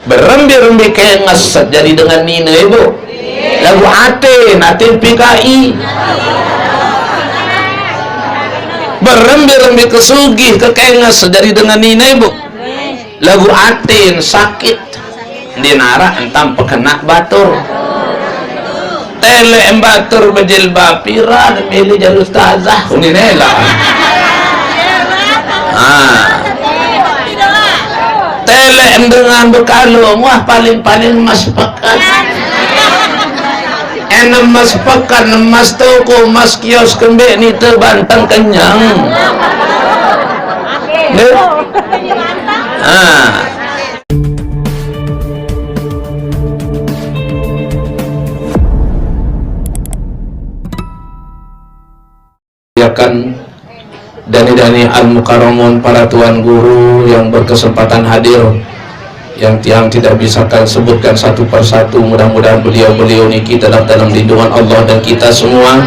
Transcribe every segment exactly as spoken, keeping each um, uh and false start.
Berembe-rembe kenges jadi dengan nine, Ibu. Lagu aten, aten P K I. Berembe-rembe kesugih, kekenges jadi dengan nine, Ibu. Lagu aten sakit. Di nara entam pekenak batur. Tele em batur bejilbab pira, milih jalur ustazah, uni nela. Ah. Tele em dengan bekalung, wah, paling-paling emas pekan. Enem emas pekan, emas toko, emas kios, kembe ni te banteng kenyang. Deh. Ah. Akan dani-dani al-mukarramun, para tuan guru yang berkesempatan hadir, yang tiang tidak bisakan sebutkan satu persatu, mudah-mudahan beliau-beliau niki tetap dalam lindungan Allah dan kita semua.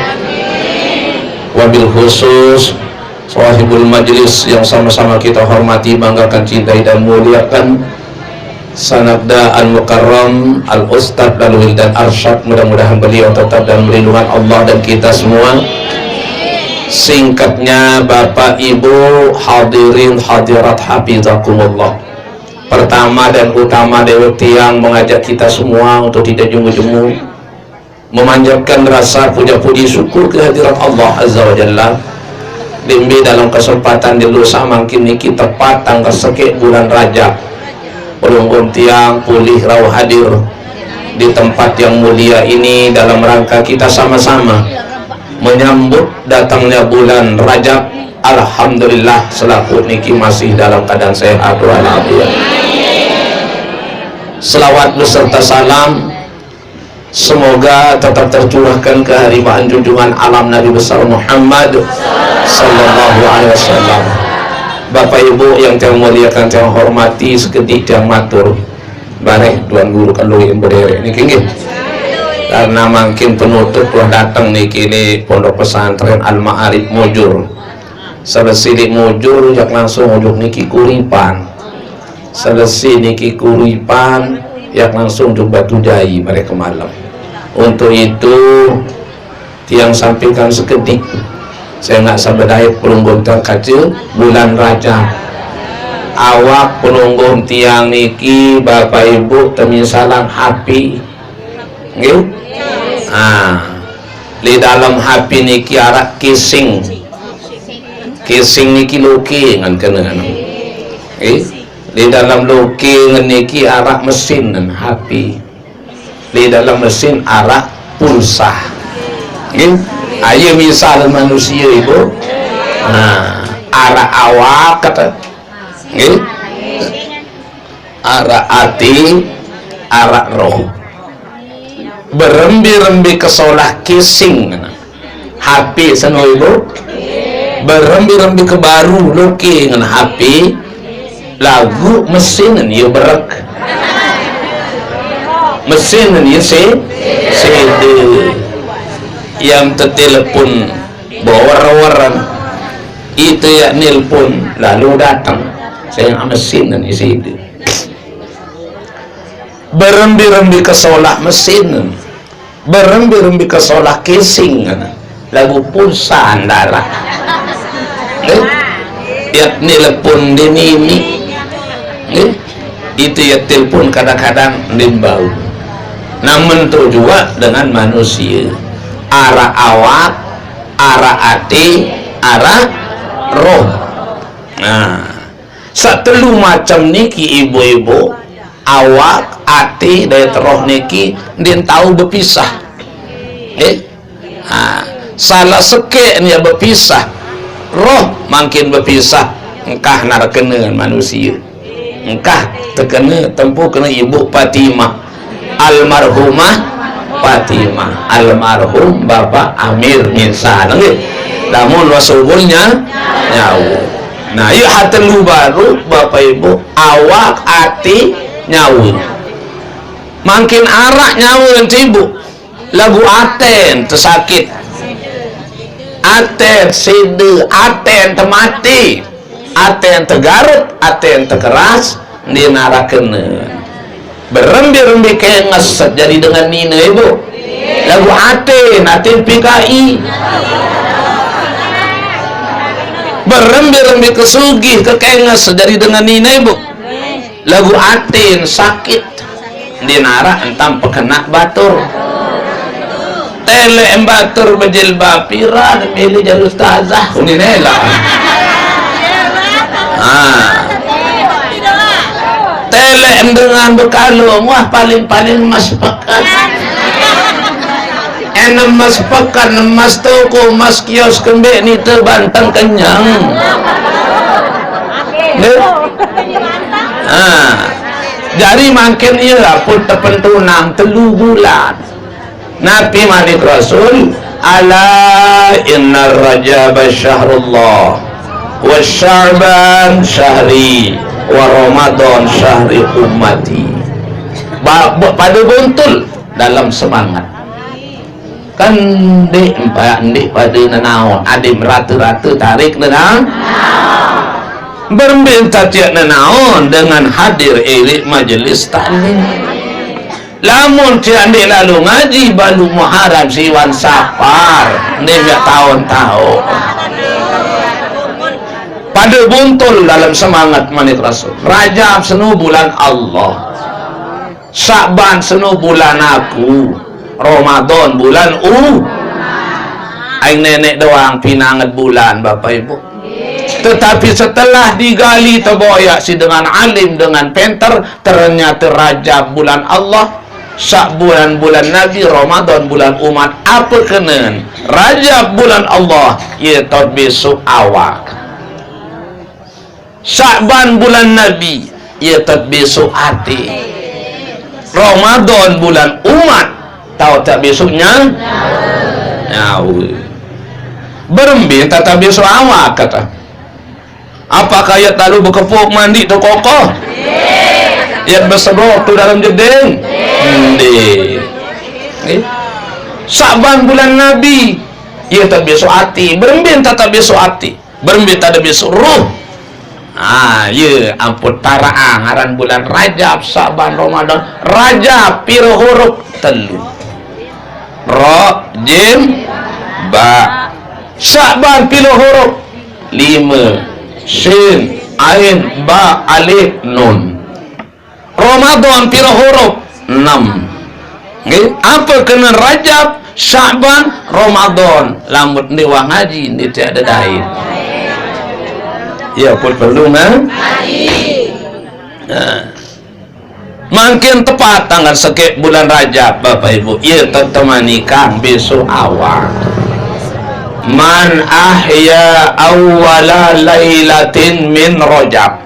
Wabil khusus sahibul majlis yang sama-sama kita hormati, banggakan, cintai, dan muliakan, Sanakda Al-Mukarram Al-Ustadz Al-Wildan Arsyad, mudah-mudahan beliau tetap dalam lindungan Allah dan kita semua. Singkatnya, Bapak, Ibu, hadirin, hadirat, hafizakumullah. Pertama dan utama, dewek tiang mengajak kita semua untuk tidak jemu-jemu memanjatkan rasa puja-puji syukur kehadirat Allah Azza wa Jalla. Limbi dalam kesempatan di lusa mangkin niki tepat tanggal sekek bulan Rajab, pelungguh tiang pulih rauh hadir di tempat yang mulia ini dalam rangka kita sama-sama menyambut datangnya bulan Rajab. Alhamdulillah, selaku niki masih dalam keadaan sehat walafiat. Selawat beserta salam semoga tetap tercurahkan ke harimaan junjungan alam Nabi besar Muhammad sallallahu alaihi wasallam. Bapak Ibu yang tiang muliakan, tiang hormati, sekedik tiang matur. Bareh Tuan Guru kalau yang berdiri niki nggih. Karena mangkin penutup telah datang niki ni Pondok Pesantren Al Ma'arif Mujur. Selesai di Mujur, jak langsung ujuk niki Kuripan. Selesai niki Kuripan, jak langsung ujuk Batu Jai mereka malam. Untuk itu, tiang sampaikan sekedik. Saya nak sabedait pelungguh tiang kaca bulan Rajab. Awak pelungguh tiang niki, Bapak Ibu, teminsalang hapi. Nggih? Ah. Di dalam hapi niki arak casing. Casing niki loke ngan kena. Nggih? Di dalam loke ngan niki arak mesin ngan hapi. Di dalam mesin arak pulsa. Nggih? Ayo misal manusia, Ibu. Nah, arak awak kata. Nggih? Arak ati, arak roh. Berembi-rembi kesolah casing. Hapi seno, Ibu. Berembi-rembi ke baru loke ngan hapi. Lagu mesin ni berek. Mesin ni se, sede. Yang tetelepon bor-boran. Itu ya nelpon lalu datang. Saya mesin ni sede. Berembi-rembi kesolah mesin. Berembi-rembi kesolah casing. Lagu pulsa andara. Eh? Tiap nelpon di nini. Eh? Itu ya telepon kadang-kadang limbau. Namun tu juga dengan manusia. Arah awak, arah ati, arah roh. Nah, satelu macam niki ibu-ibu, awak, ati, daya roh niki din tahu bepisah. Eh? Ha, salah sekek ni bepisah. Roh mangkin bepisah. Engkah nak kena dengan manusia. Engkah terkena tempu kena ibu Fatimah. Almarhumah Fatimah, almarhum Bapak Amir Minsa. Nggih. Lamun wasubulnya nyawa. Nah, iya hatelu baru Bapak Ibu, awak, ati, nyawa. Mangkin arak nyawa enti ibu. Lagu aten tesakit. Aten sida, aten temati. Aten tegarut, aten tekeras, dinarakena. Berembe-rembe kenges jadi dengan nine, Ibu. Lagu aten, aten P K I. Berembe-rembe kesugih, kekenges jadi dengan nine, Ibu. Lagu aten sakit. Dinara entam pekenak batur. Telek batur bejilbab pira milih jadi ustazah, uni nela. Ha. Telek dengan bekalung, wah, paling-paling emas pekan. Enem emas pekan, emas toko, emas kios, kembek ni tebantang kenyang. Nggih. Ha. Jari mangkin ia pun tepentunang telu bulan. Nabi manik Rasul, "Ala inna Rajab syahrullah, wa Sya'ban syahri, wa Ramadan syahri ummati." Ba-, ba-, pada buntul dalam semangat. Kan ndik empat, ndik pada nenaon, adim rata-rata tarik nenaon. Berembe tatiak nenaon dengan hadir ilik majelis taklim. Lamun tiak ndik lalu ngaji balu Muharram siwan Sapar, ndik miak taun-taun. Pada buntul dalam semangat manik Rasul. Rajab senu bulan Allah. Sa'ban senu bulan aku. Ramadan bulan u. Aing nenek doang pinanget bulan, Bapak Ibu. Tetapi setelah digali teboyak si dengan alim, dengan penter, ternyata Rajab bulan Allah, Sa'ban bulan Nabi, Ramadan bulan umat. Apa kenen? Rajab bulan Allah, ye tot besok awak. Sa'ban bulan Nabi, ye tot besok ati. Ramadan bulan umat, tau tak besoknya? Nyawa. Berembe tata besok awak kata. Apakah ia lalu bekepuk mandi tu kokoh? Ia beserok tu dalam jeding? Nggih. Nggih. Sa'ban bulan Nabi, ia tak besok ati. Berembe tata besok ati? Berembe tata besok roh? Ah, ya, ampun taraang aran bulan Rajab, Sa'ban, Ramadan. Rajab piro huruf? Telu. Ro, jim, ba. Sa'ban piro huruf? Lima. Sin, ain, ba, alif, nun. Ramadan piro huruf? Enam. Nggih, apa kenen Rajab, Sa'ban, Ramadan? Lamun ndewa ngaji, ndewa tiada dai. Ya, pun perlu, nah? Nah. Mangkin tepat tanggal sekek bulan Rajab, Bapak Ibu. Iya, tetemani kang besok awal. Man ahya awwala lailatin min Rajab,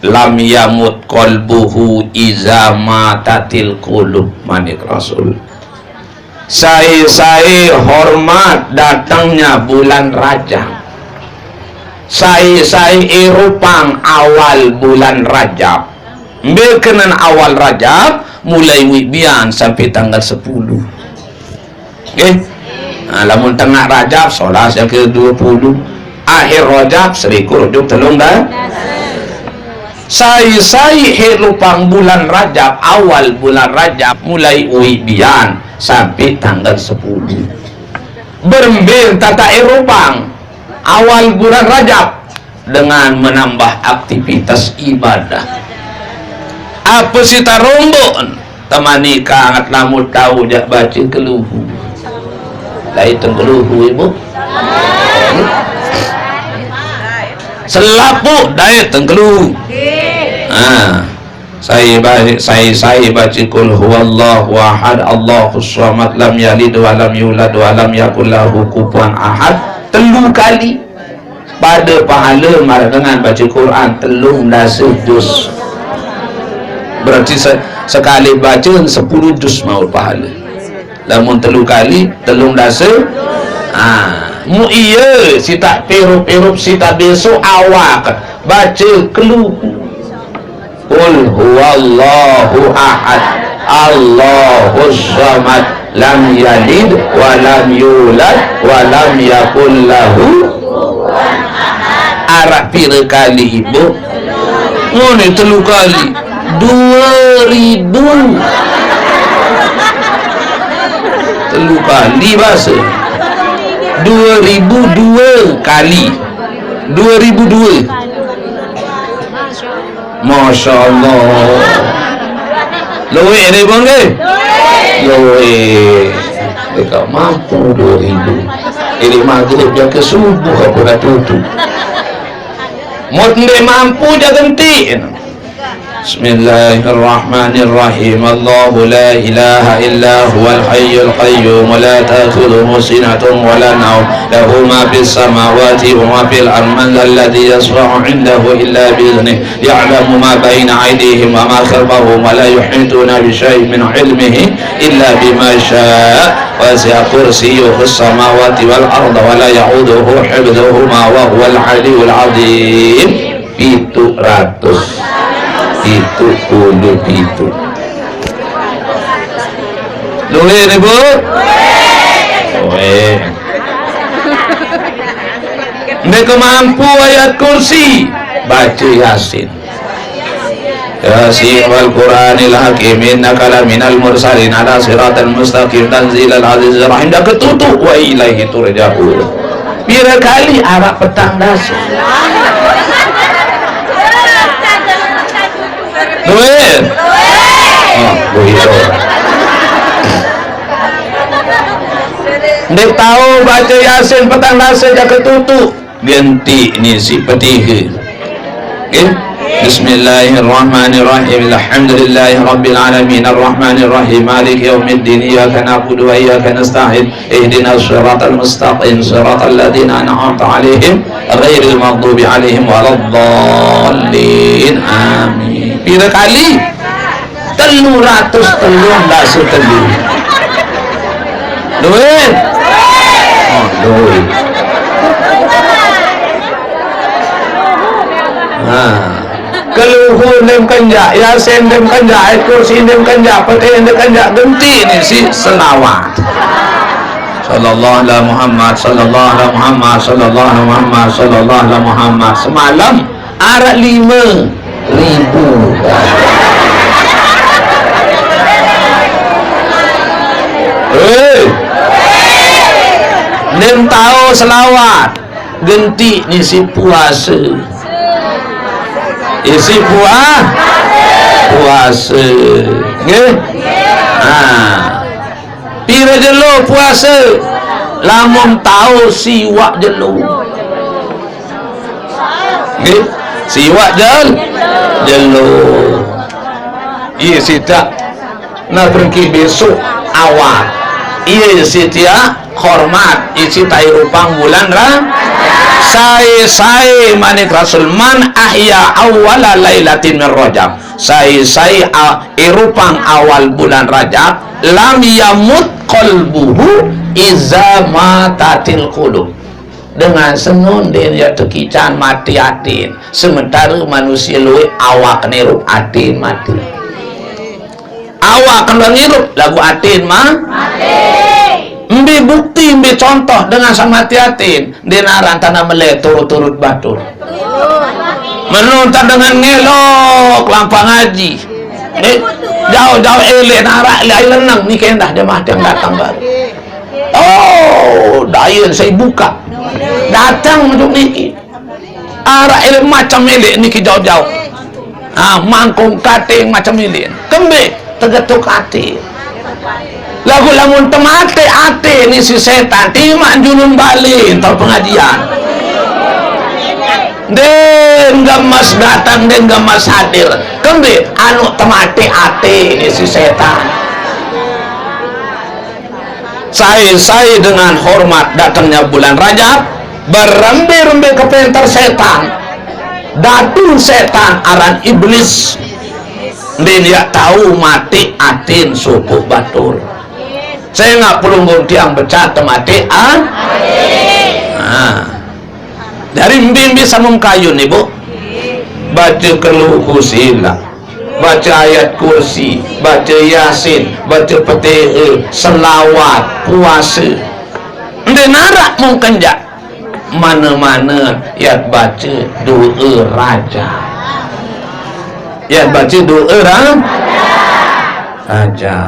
lam yamut qalbuhu iza matatil qulub, manik Rasul. Sai-sai hormat datangnya bulan Rajab. Sai-sai irupang awal bulan Rajab. Mbe kenen awal Rajab, mulai wibian sampai tanggal sepuluh. Nggih. Nah, lamun tengah Rajab, solas yang ke dua puluh. Akhir Rajab, selikur juk telung dah. Sai-sai irupang bulan Rajab, awal bulan Rajab, mulai wibian sampai tanggal sepuluh. Berembe tata irupang awal bulan Rajab dengan menambah aktivitas ibadah. Apa si tarombok? Temani kangat lamun tau jak baca keluhu. Lain tengkeluhu, Ibu. Selapuh dai tengkeluhu. Ha. Sai ba-, sai, sai baca qul huwallahu ahad, Allahus samad, lam yalid wa lam yulad wa lam yakul lahu kufuwan ahad telu kali. Pada pahala marah dengan baca Quran telung dasa juz. Berarti se-, sekali baca sepuluh juz maut pahala. Lamun telu kali, telung dasa. Ha, mu iya, sitak pirup-pirup, sitak besok awak baca keluhu. Qul huwallahu ahad, Allahus samad, lam yalid wa lam yulad wa lam yakul lahu. Arak pira kali, Ibu? Ngene telu kali. Dua ribu Telu kali basa. Dua ribu dua kali. Dua ribu dua. Masya Allah. Luwih ni pun ke? Luwih. Mereka mampu dua ribu. Ini maghrib dia ke subuh apa dah tutup. Mut nde mampu dia genti. Bismillahirrahmanirrahim. Allahu la ilaha illa huwal hayyul qayyum, la ta'khudhuhu sinatun wa la nawm, lahu ma fis samawati wa ma fil ard, man dzal ladzi yashfa'u 'indahu illa bi idznih, ya'lamu ma baina aydihim wa ma khalfahum, wa la yuhituna bi syai'in min 'ilmihi illa bima sya', wasi'a kursiyyuhus samawati wal arda wa la ya'uduhu hifdhuhuma wa huwal 'aliyyul 'azim. Pitu ratus pitu puluh pitu. Luwih ni, Bu? Luwih. Nde ke mampu ayat kursi, baca Yasin. Yasin wal Qur'anil Hakim, innaka laminal mursalin ala siratal mustaqim, tanzilal azizir rahim. Dah ketutup, wa ilaihi turja'un. Pira kali? Arah petang dasa. Duit. Oh, duit tu. Nde tau baca Yasin petang dasa, dah ketutup. Genti ni si petiha. Okey. Bismillahirrahmanirrahim. Alhamdulillahi rabbil alamin. Arrahmanirrahim. Maliki yaumiddin. Iyyaka na'budu wa iyyaka nasta'in. Ihdinas siratal mustaqim. Siratal ladzina an'amta 'alaihim ghairil maghdubi 'alaihim waladdallin. Amin. Pira kali? Telu ratus telu belas telu. Duit. Oh, duit. Ha. Keluhu nde kenjak, Yasin nde kenjak, ayat kursi nde kenjak, Fatihah nde kenjak, genti ni si selawat. Sallallahu ala Muhammad, sallallahu ala Muhammad, sallallahu ala Muhammad, sallallahu ala Muhammad. Semalam arah lima ribu. Hei. Nde tau selawat. Genti ni si puasa. Isi pua-, puasa. Nggih? Ha. Pira jelo puasa? Lamun tau siwak jelo. Nggih? Siwak jel-, jelo. Iya sitak. Nah, pergi besok awal. Iya sitia hormat isi tai rupang bulan ra. Sae-sae manik Rasul, man ahya awwala lailatin min Rajab. Sae-sae a-, irupang awal bulan Rajab, lam yamut qalbuhu iza matatil qulub. Dengan senun din ya tekican mati atin. Sementara manusia luwih awak nirup atin mati. Awak kena ngirup lagu atin mah. Mbi bukti, mbi contoh dengan sang mati atin. Din aran tanah meleh turut-turut batur. Menuntan dengan ngelok lampang ngaji. Eh, jauh-jauh eleh narak lai lenang ni kendah jemaah yang datang baru. Oh, dayun saya buka. Datang untuk niki. Arak elek macam elek niki jauh-jauh. Ha, mangkung kating macam elek. Kembe tegetuk ati. Lagu lamun temate ati ni si setan, timak julun bali tau pengajian. Den gemes datang, den gemes hadir. Kembe anu temate ati ni si setan. Sae-sae dengan hormat datangnya bulan Rajab, berembe-rembe kepenter setan. Datu setan aran Iblis. Din ya tau mati atin suku batur. Saya nggak pelunggung tiang becat mati ah. Nah. Dari mbi-mbi samum kayun ibu. Baca keluhu sila. Baca ayat kursi, baca Yasin, baca Fatihah, selawat, puasa. Ente narak mungkin jak. Mana-mana yat baca doa raja. Yat baca doa ra-, Aja.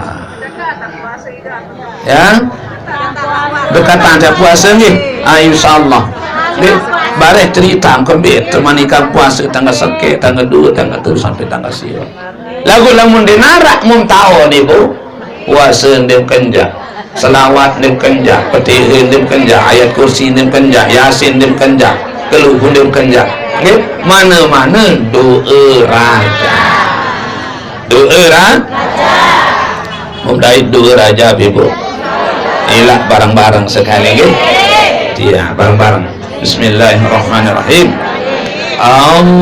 Ya. Dekatan aja puasa nggih. Ah, insyaallah. Nggih. Bareh cerita kembali temanikan puasa tanggal seket, tanggal dua, tanggal telu sampai tanggal siwah. Lagu lamun dinarak mun taun niku, puasa ndim kenjak, selawat ndim kenjak, Fatihah ndim kenjak, ayat kursi ndim kenjak, Yasin ndim kenjak, keluhu ndim kenjak. Nggih, mana-mana doa raja. Doa ra-, mun dait doa raja, Ibu. Ilah bareng-bareng sekali, nggih. Iya, bareng-bareng. Bismillahirrahmanirrahim. Allahumma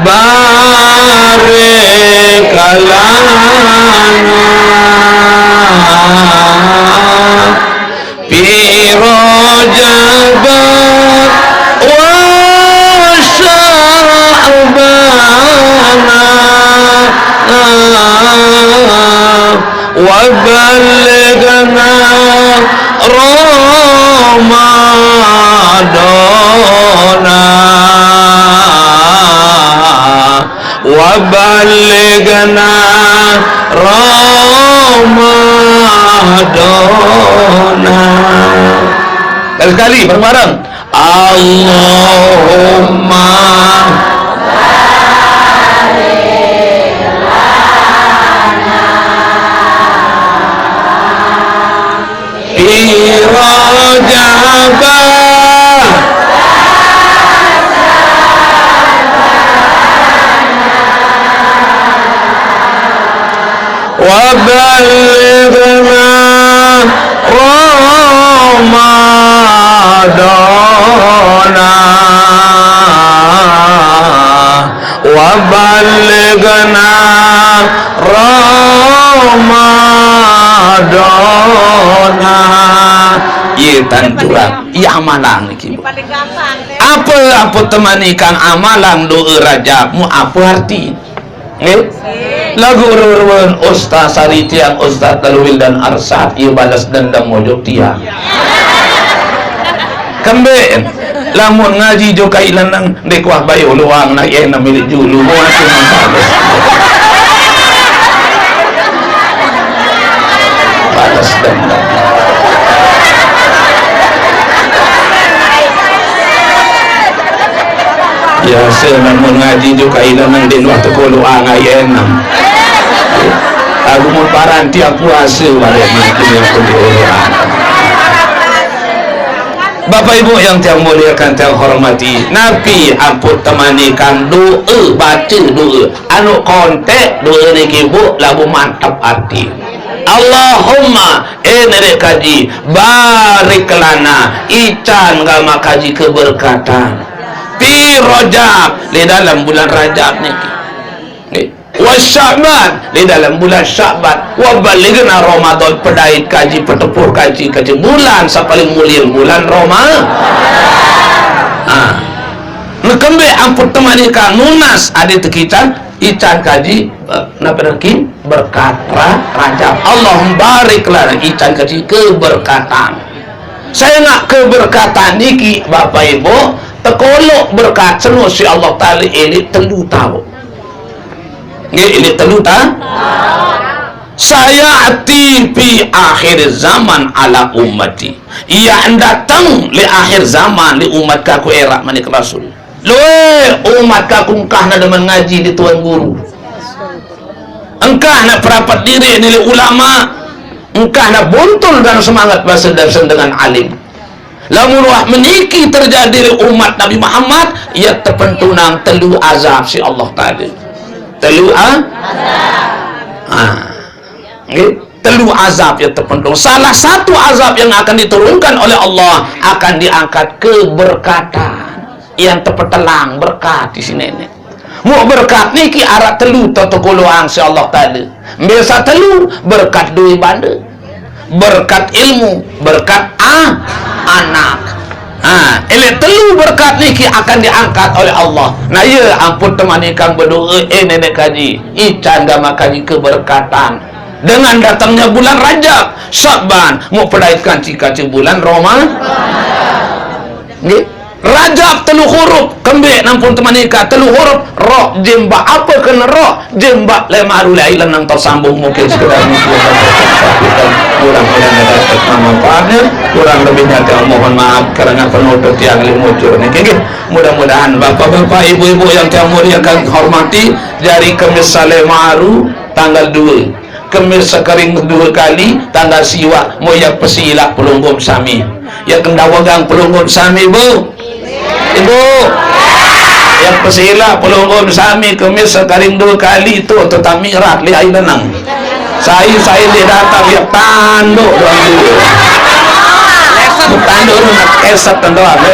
barik lana fi Rajab wa Sya'bana wa ballighna Ramadana wa ballighna Ramadana. Sekali-sekali bareng-bareng. Allahumma fi Rajab wa ballighna Ramadana wa ballighna Ramadana. Ye tanturan, ye amalan niki. Apa, apa temanikan amalan doa Rajab mu apa arti? Nggih. Lagu ruwen Ustaz Saritiang, Ustaz Talwil dan Arsad, ye balas dendam mojok tiang. Kembe, lamun ngaji jo kai lanang, dek wah bayu luang na ye na milik julu, mau aku mantap. Balas dendam. Ya, saya lamun ngaji jo kai lanang dek wah teko luang na ye enam. Aku mau paranti aku hasil balik mati aku di orang. Bapak Ibu yang tiang muliakan, tiang hormati, napi ampun temanikan doa, baca doa. Anu kontek doa niki, Bu, labu mantap arti. Allahumma, eh, nenek kaji, barik lana, ican gama kaji keberkatan. Fi Rajab, di dalam bulan Rajab niki. Nggih. Wa Sya'ban, di dalam bulan Sya'ban. Wa balighna Ramadan, pedait kaji, petepur kaji, kaji bulan sapaling mulia bulan Roma. Ah. Nekembe ampun temanikan nunas ade tekican, ican kaji, eh, napa niki? Berkat ra-, Rajab. Allahumma barik lana, ican kaji keberkatan. Saya nak keberkatan niki, Bapak Ibu, tekolok berkat senu si Allah Taala ini telu taun. Nggih, ini telu ta-, saya ati fi akhir zaman ala ummati. Ia datang li akhir zaman li umat kaku era manik Rasul. Lue umat kaku engkah na demen ngaji di Tuan Guru. Engkah na perapat diri ni li ulama. Engkah na buntul dan semangat bahasa dan dengan alim. Lamun wah meniki terjadi li umat Nabi Muhammad, ia tepentunang telu azab si Allah Taala. Telu a-, ah. Nggih. Telu azab yang terpentung. Salah satu azab yang akan diturunkan oleh Allah, akan diangkat keberkatan. Yang terpetelang berkat di sini ni. Mu berkat niki arak telu tata koloang si Allah Taala. Biasa telu berkat duit banda. Berkat ilmu, berkat a-, anak. Ha, elek telu berkat niki akan diangkat oleh Allah. Nah, ya ampun temani kang berdoa, eh, nenek kaji. Ican gama kaji keberkatan. Dengan datangnya bulan Rajab, Sya'ban, mau pedaitkan cika-cika bulan Roma-, nggih. Rajab telu huruf, kembek nampun temanika telu huruf, ro, jim ba apa kena ro, jim ba le maru le ai lenang tersambung. Mungkin sekedar niki yang dapat kita sampaikan. Mudah-mudahan ada hikmah manfaatnya. Kurang lebihnya tiang mohon maaf kerana penutup tiang lima ucur niki. Nggih. Mudah-mudahan bapak-bapak, ibu-ibu yang tiang muliakan, hormati, jari Kemis salai maru tanggal dua. Kemis sekering dua kali, tanggal siwak, mo ya pesilak pelunggup sami. Ya kendawagang pelunggup sami, Bu. Ibu. Ya pesilak pelunggup sami, Kemis sekering dua kali tu tetap mirat li ai lenang. Sai-sai dia datang, ya tanduk doang dulu. Tanduk tu nak keset tanduk apa?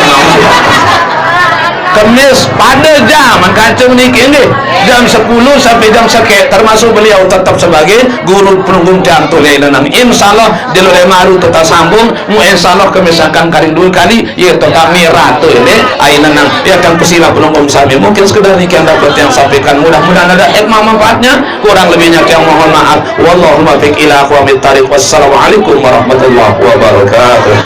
Kemis pada jam, angkat niki nggih. Jam sepuluh sampai jam sekek, termasuk beliau tetap sebagai guru pelunggup jam tu le lenang. Insyaallah, di luar maru tetap sambung. Mu insyaallah Kemis akan karing dua kali, ya tetap mirat tu le ai lenang. Ya kan, pesilak pelunggup sami. Mungkin sekedar niki yang dapat yang sampaikan. Mudah-mudahan ada hikmah manfaatnya. Kurang lebihnya tiang mohon maaf. Wallahu muwaffiq ila aqwamit thariq. Wassalamualaikum warahmatullahi wabarakatuh.